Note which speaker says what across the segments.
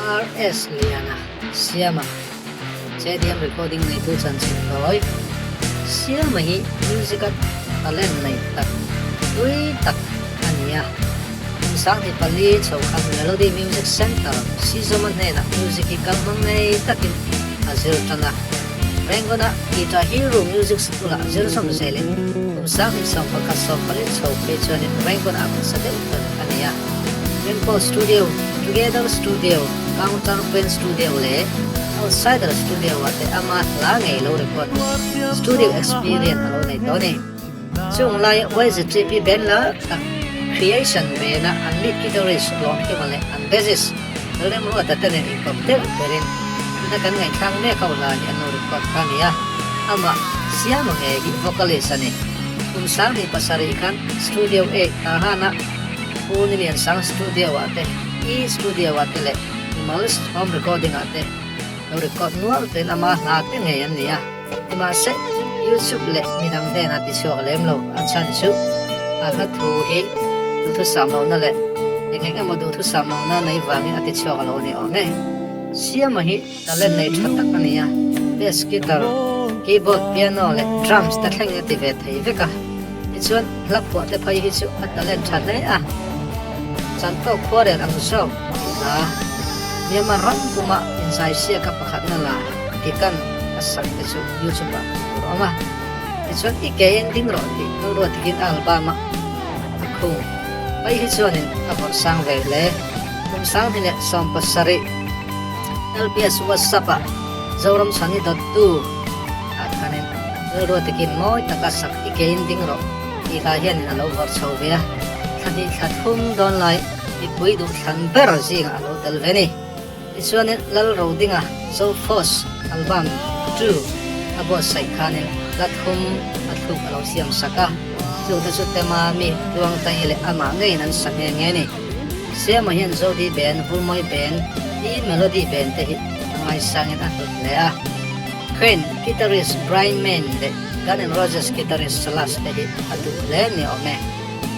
Speaker 1: RS Liana Siama JDM Recording neitu chanchin tawi Siama hi music a talent nei tak tui tak a ni a. Kum 24 chho khan Melody Music Centre Sizawma hnenah music hi kal hmang ngei takin a zir tan a. Rangoon-a Guitar Hero Music School-ah zir zawm zelin kum 2011 14 chho phei chuanin Rangoon-ah hmasa deuh ber a ni a. Rainbow Studio, Together Studio, Counterpoint Studio leh Outsider Studio-ah te ama hla ngei lo record studio experience a lo nei tawh a ni. Chung laia YZGP band la tak Creation band-a an lead guitarist Lawmkima leh an bassist Lalremruata te nen inkawp deuh berin tuna kan ngaihthlak mek ho hla hi an lo record kha a ni a, amah Siama ngei hi vocalist a ni. Kum 27 khan Studio 8 Tahan-a Pu Niliansang Studio-ah te, E Studio-ah te leh Mimal's Home Recording-ah te lo record nual tein ama hla te ngei an ni a. Nimahse, YouTube leh midang hnenah ti chhuak lem lo a chhan chu a hla thu hi duhthusam lohna leh eng eng emaw duhthusam lohna nei vangin a ti chhuak lo a ni awm e. Siama hi talent nei tha tak a ni a, bass guitar, keyboard, piano leh drums te thlengin a ti ve thei vek a. Tichuan, hla phuah te phei hi chu a talent tha hle a, chantawk khuarel ang zawk tih hla Myanmar ram puma inzaisiaka pakhatna la Dikan a sak te chu YouTube ah hmuh tur a awm a. Tichuan i ke in ding rawh tih hnu ruat takin a album a a khung. Phei hi chuanin a vawrh sang ve hle. Kum 2017 LPS WhatsApp ah Zoram Chhani dawttu ah khanin rilru takin mawi taka sak i ke in ding rawh tih hla hianin a lo vawrh chho ve a. Thla hnih thla thum dawn lai mipui duhthlan ber zingah a lo tel ve a ni. Tichuanin Lal Rodinga Zophos album 2 a buatsaih khanin hla thum a thluk a lo siam sak a, chute chu Tema mi Tluangtai leh amah ngeiin an sa nghe nghe a ni. Siama hian Zodi band, Vulmawi band, E Melody band te hi a ngaisangin a hlut hle a. Queen guitarist Brian Main leh Gun N Roses guitarist Slash te hi a duh hle ni awm e.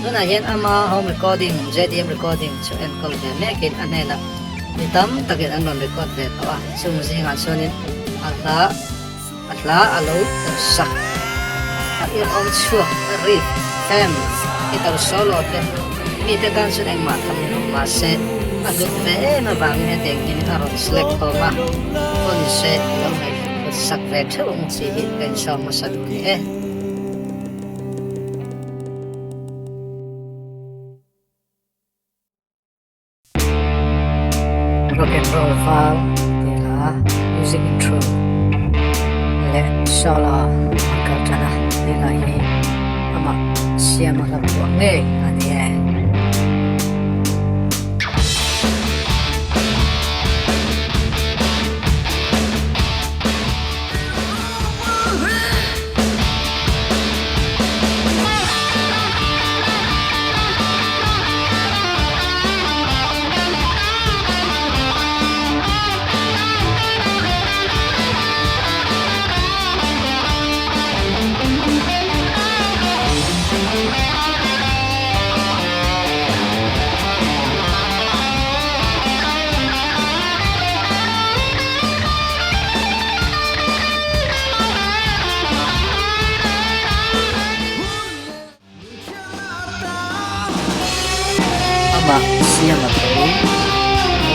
Speaker 1: Tunah hian ama home recording, JDM recording chu enkawl ve mekin a hnenah Mi tam takin an rawn record ve tawh a, chung zingah chuanin a hla a hla a lo tel sak. A irhawm chhuak a riff, fam, guitar solo te mite tan chuan engmah tham ni lo mahse a hlut ve em avangin hetiang hianin a rawn select khawm a, aw ni se i lo ngaihhlut sak ve theuh ang chi hi ka insawm hmasa duh ni e. Rock and roll val tih hla music intro leh solo an kal tan a, he hla hi amah siama hla phuah ngei a ni e. Amah siam a tho.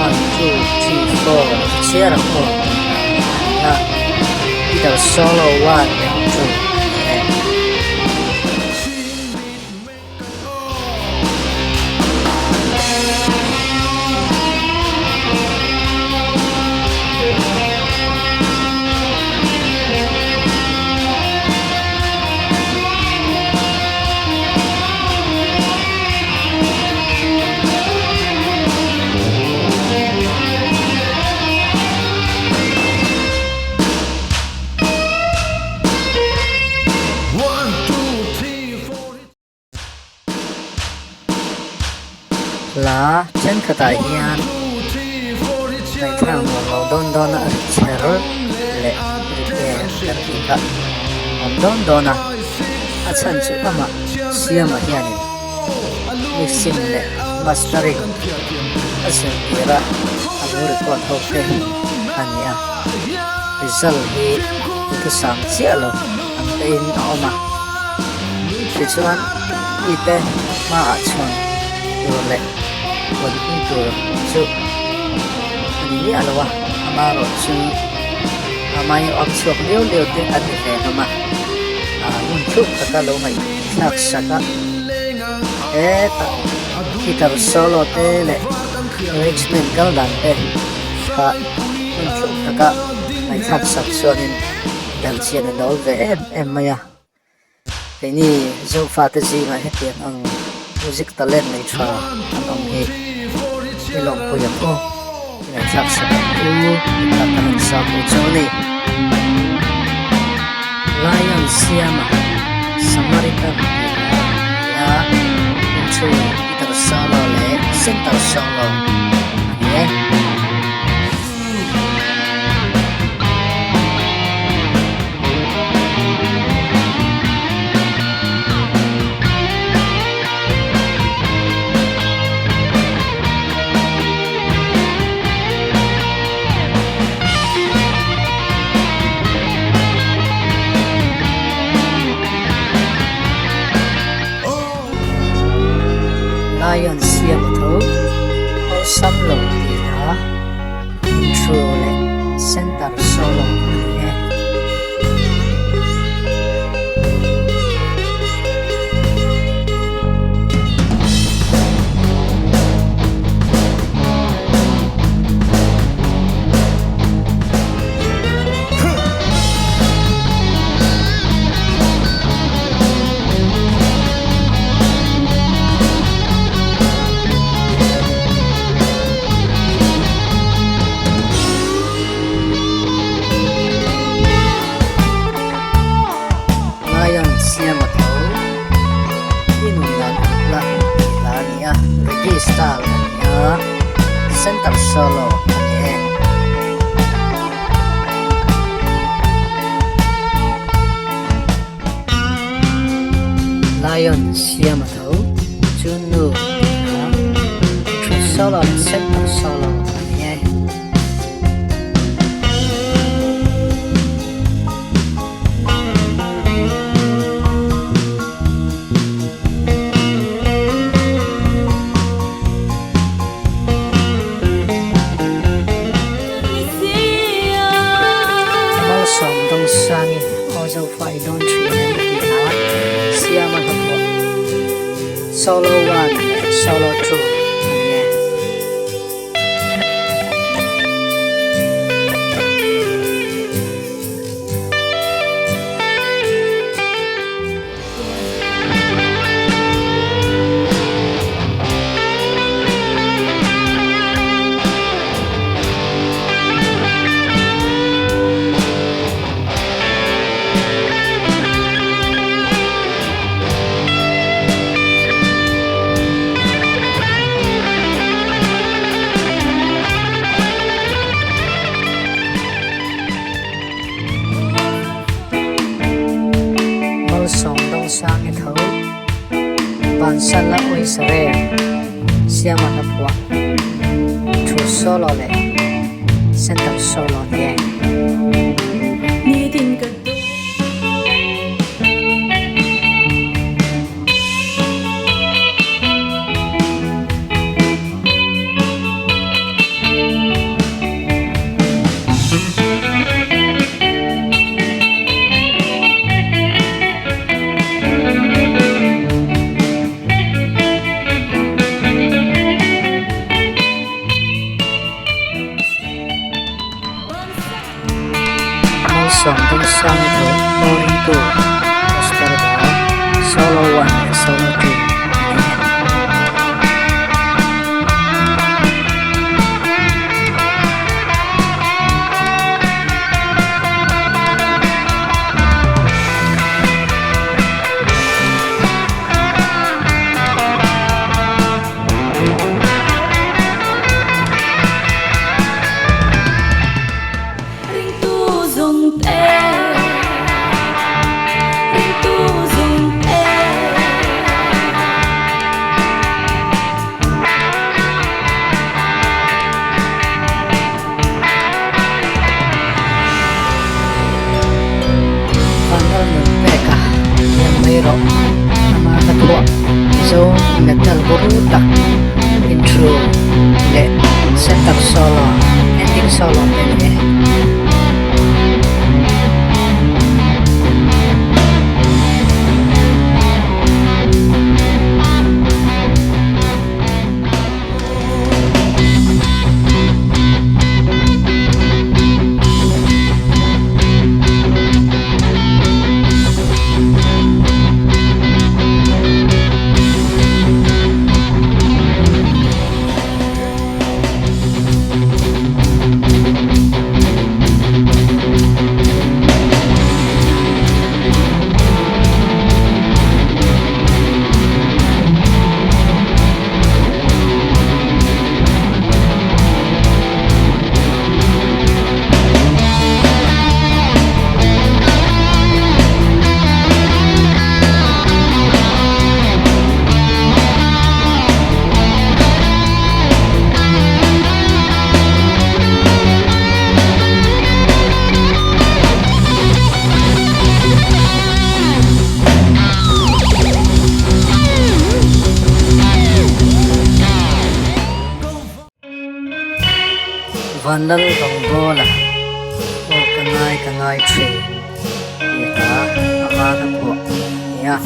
Speaker 1: One, two, three, four chhiar ang aw a ni a. Guitar solo one leh two a ni e. Hla thenkhatah hian ngaihthlak nuam lo dawn dawn a ri chher leh ri em kan tih kha awm dawn dawn a, a chhan chu amah Siama hianin mixing leh mastering a zirtir a, a lo record ho te a ni a. Result hi duhthusam chiah lo ang te in a awm a. Tichuan mite hmaah chhuan tur leh buaipui tur chu a ni miah lo a, amaherawhchu a mai awm chhuak liau liau te a ni ve hlawm a, ngun thluk taka lo ngaihthlak sak a, hetah guitar solo te leh arrangement kal dan te kha ngun thluk taka ngaihthlak sak chuanin belhchian a dawl ve em em mai a. Keini Zofate zingah hetiang ang music talent nei tha an awm hi i lawmpui ang u, i ngaihthlak sak ang u tih kha ka han sa pui chu a ni. Lion Siama Samaritan tih hla a ni a, intro guitar solo leh center solo a ni e. Lion siam a tho awlsam lo tih a. Intro leh center solo a ni e. Lion siam a tho i nun dan uluk la tih hla a ni a, reggae style a ni a, center solo a ni e. Lion siam a tho chu nu tih hla intro solo leh center solo a ni e. Malsawm Dawngsangi aw Zofa i dawn thin em tih a siam a hlawhpawh Solo one leh Solo two a ni e. Malsawm Dawngsang i tho Bansal a awisa reng Siama hla phuah Thu solo leh Center solo ni e. Malsawm Dawngsang i tho Boring tu Oscar Val Solo one leh Solo two an ni e. Instrumental buru tak intro leh center solo, ending solo te a ni e. Vanlal Rawngbawla aw ka ngai ka ngai thin tih hla a van a phuah a ni a.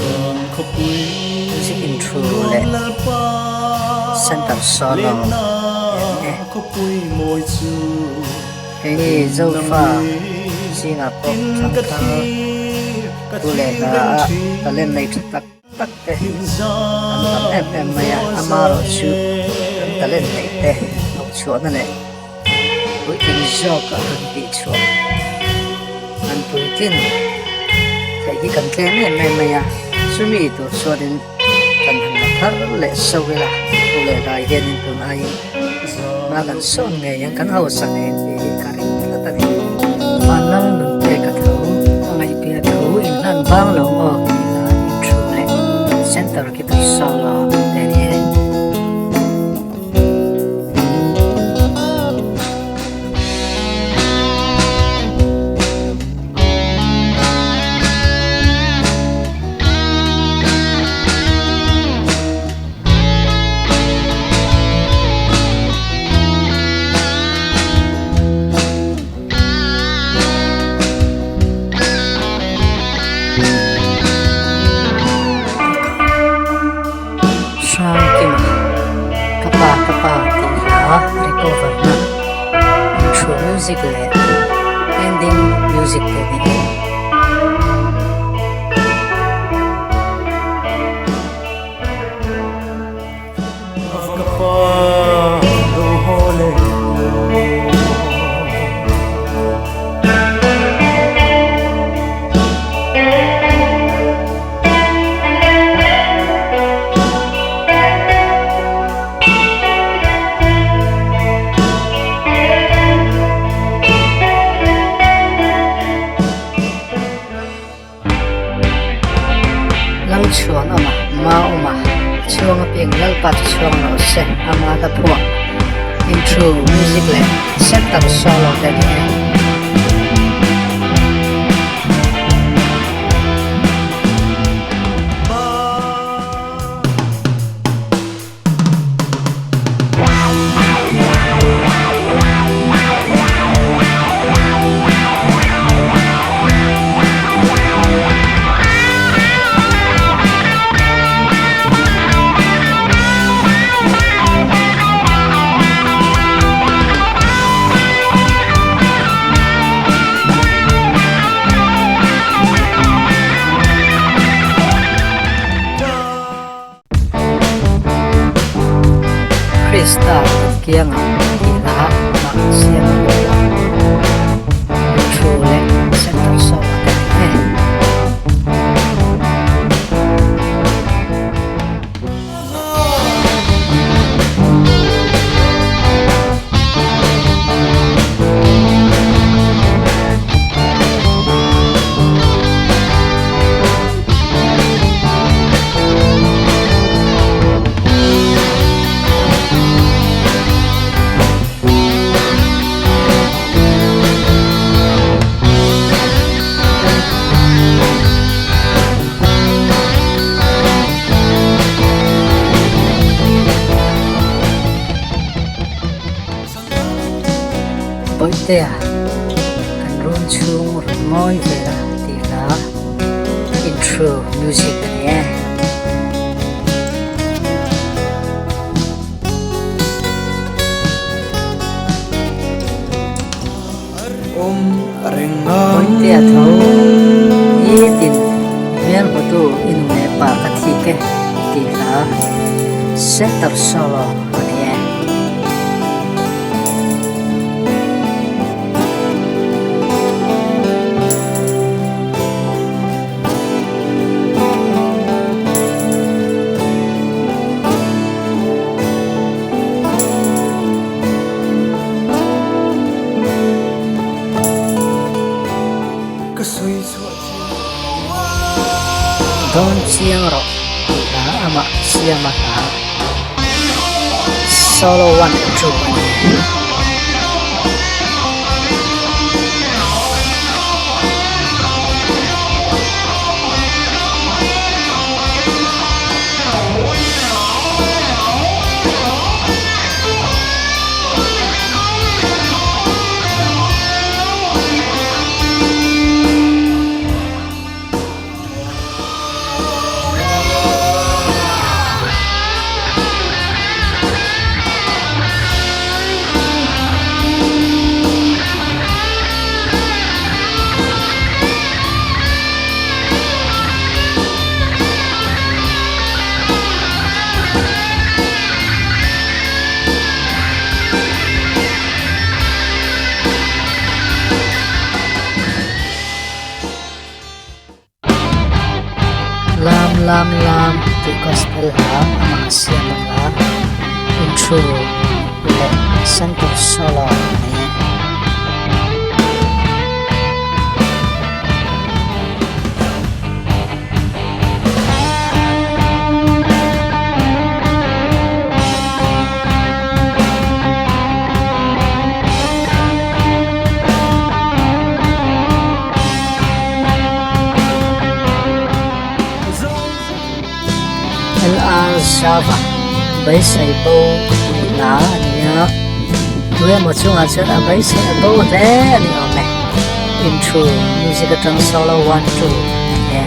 Speaker 1: Music intro leh center solo te an ni. Hei hi Zofa zingah pawh thangthar thu leh hla ah talent nei tha tak tak te an tam em em mai a, amaherawh chu kan talent neih te lo chhuahna leh puitling zawk a han tih chhuah an puitlin theih hi kan tlem em em mai a, chumi tur chuanin kan han la thar leh so ila thu leh hlai hianin tun aiin hma kan sawn ngei ang kan hausa ngei ang tih hi ka ring tlat a ni. Vanlal nun pek a tho a ngaihpiah thu inhlan vang lo maw tih la inthu leh center guitar solo te a ni e. Hrangkima ka pa ka pa tih hla recover na intro music leh ending music te a ni e. Lalchhuan awma, ma awma, chhuang apiang Lalpa chu chhuang lo se, ama ta phuah intro music leh center solo te a ni e. Krista kut kiangah tih hla mah siam a ni a, thu leh center sawm a tel e. Bawihtea kan room chhung rawn ngawi vel a tih hla intro music a ni e. Bawihtea tho nitin hmel hmutu i nu leh pa ka thik e tih hla center solo a ni e. Dawn chiang rawh tih hla amah siama hla solo one and two a ni. Lam lam lam tih gospel hla amah a siam ang a, intro leh center solo a nei e. LR Java beisei bo tihna a ni a, tuemaw chungah chuan a beisei a bo hle a ni awm e. Intro music atang solo one two a ni e.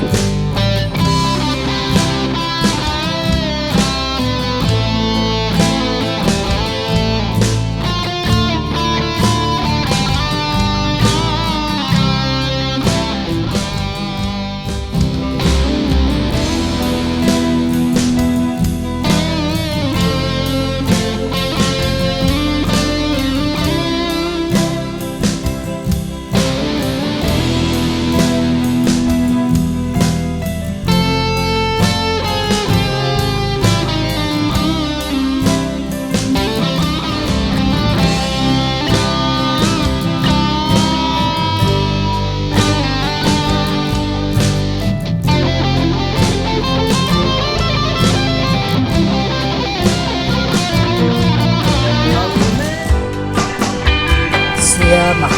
Speaker 1: Siama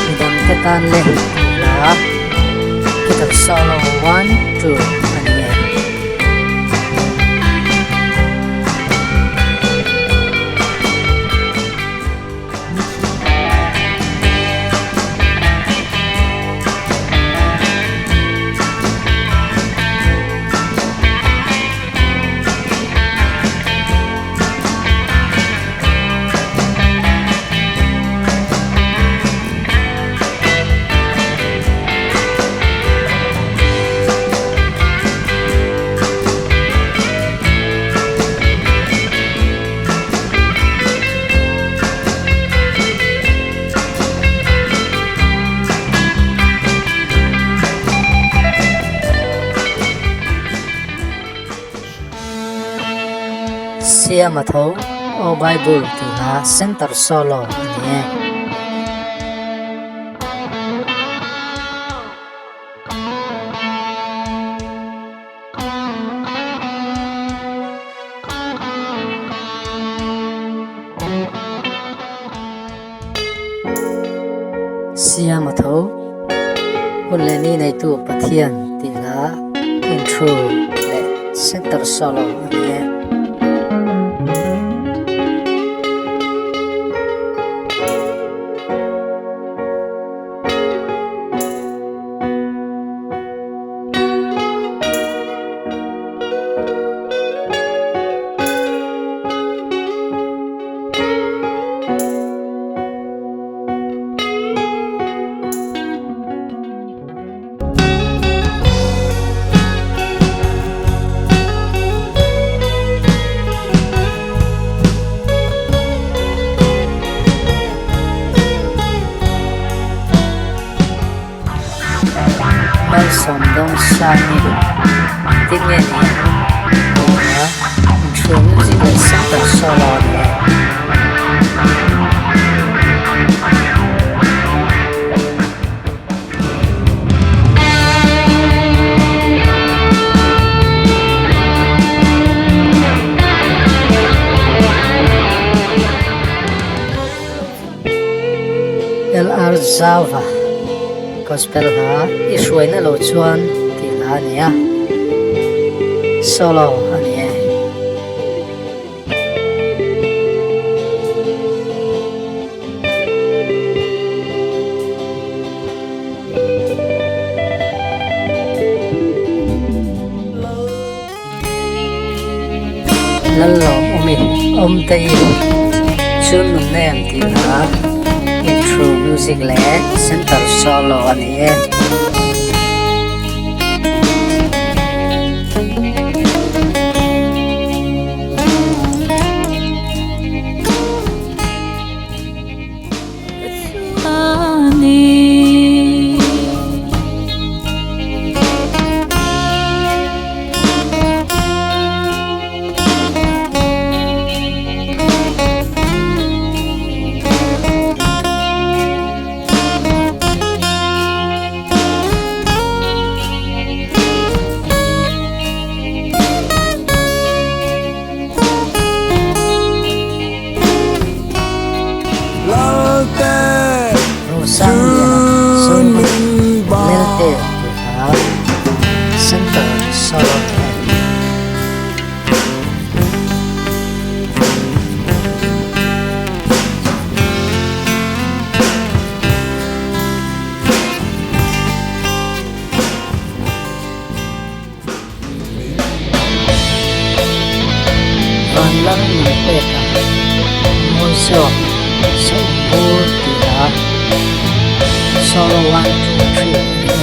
Speaker 1: midangte tan leh hla guitar solo one two a ni e. Siama tho Aw Bible tih hla center solo a ni e. Siama tho hun leh ni neitu Pathian tih hla intro leh center solo a ni e. Dawngsangi engtin nge ni ang tih kha intro music leh center solo a ni e. LR Zauva Gospel hla i hruaina lo chuan tih hla a ni a, solo a ni e. Lallawm awmi awmtei chu nunnem tih hla intro music leh center solo a ni e. Rosangliana Zohmun Lelte tih kha Center Solo Tent. Vanlam min pek a, mawi zawk saum bur tih a solo one two three a ni e.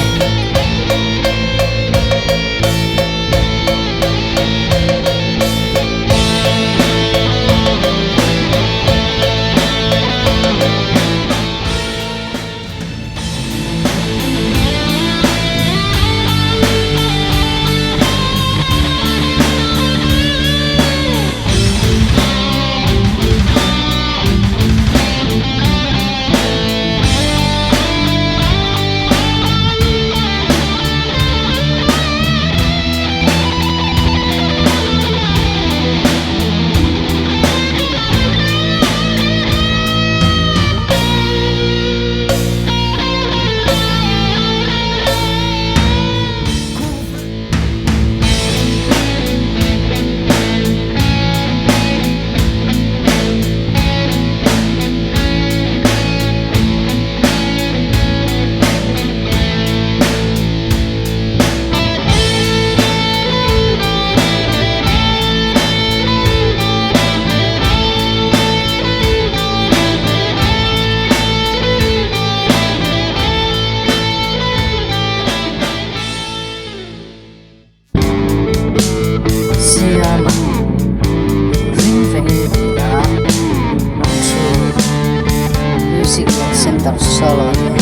Speaker 1: Siama ring vengin tih a thu music leh center solo a ni a.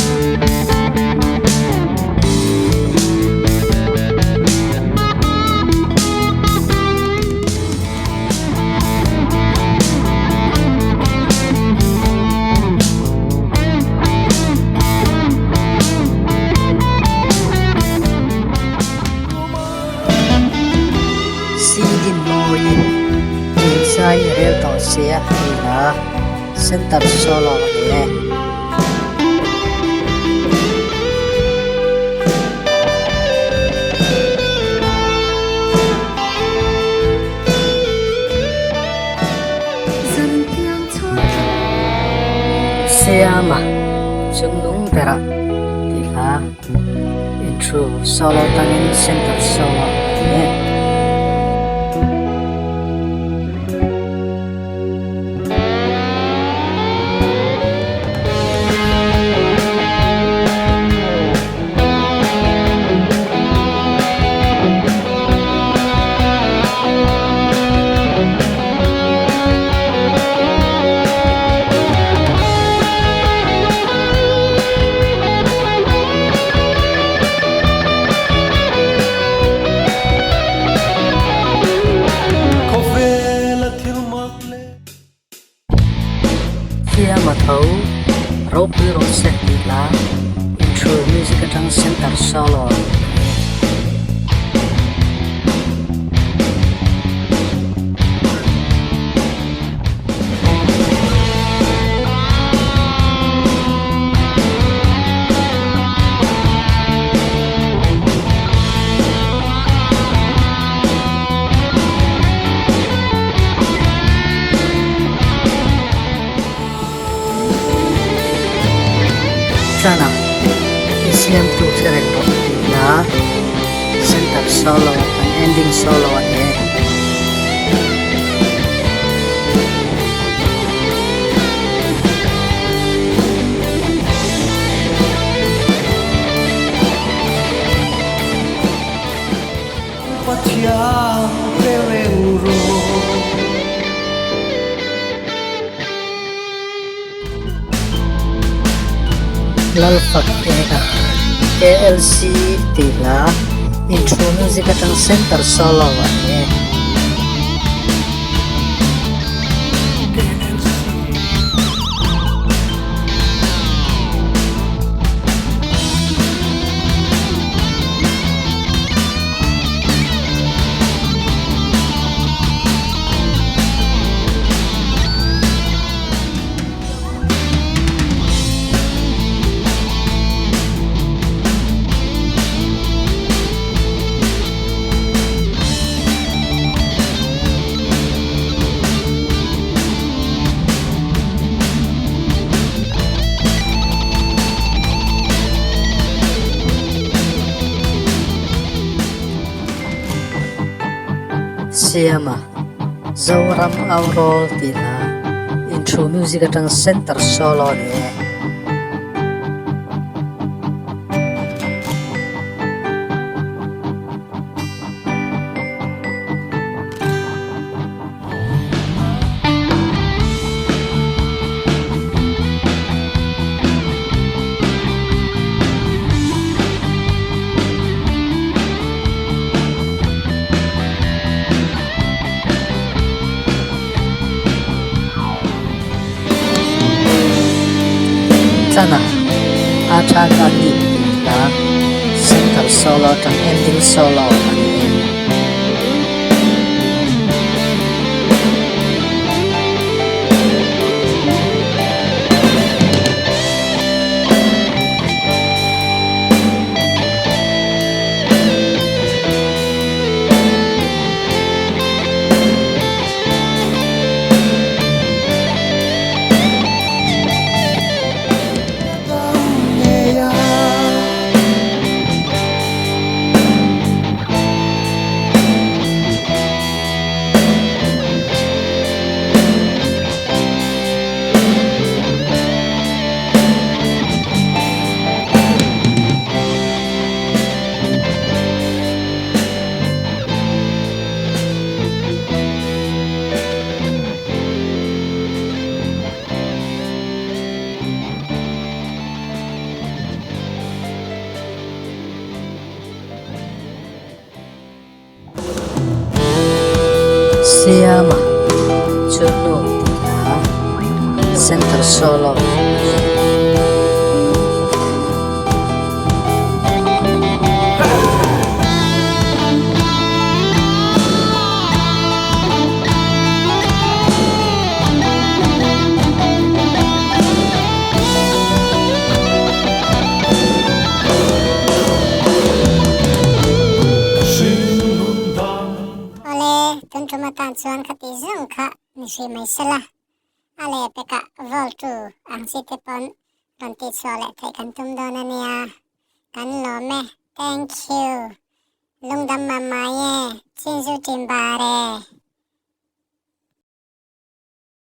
Speaker 1: Sidin mawiin inzai i rel tawh sia hei la center solo a ni e. Siama chungnung berah tih hla intro solo tangin center solo a ni e. Tho ropui rawh se tih hla intro music atang center solo a ni. Chana i siamtu hre reng rawh tih hla center solo an ending solo a ni e.
Speaker 2: Pathian hre reng rawh.
Speaker 1: Lalfak eka KLC tih hla intro music atang center solo a ni e. Siama, Zoram Aurawl tih hla intro music atang center solo a ni e. Chana a tha ka tih tih hla center solo atang ending solo a ni e. Siama chu nu tih hla center solo a ni.
Speaker 3: Awle, tun tum atan chuan ka tih zawng kha ni hrih mai sela, a leh pekah vawl tu ang chi te pawn rawn tih chhuah leh theih kan tum dawn a nia. Kan lawm e, thank you. Lungdam mamai e, Chinzu Timbare.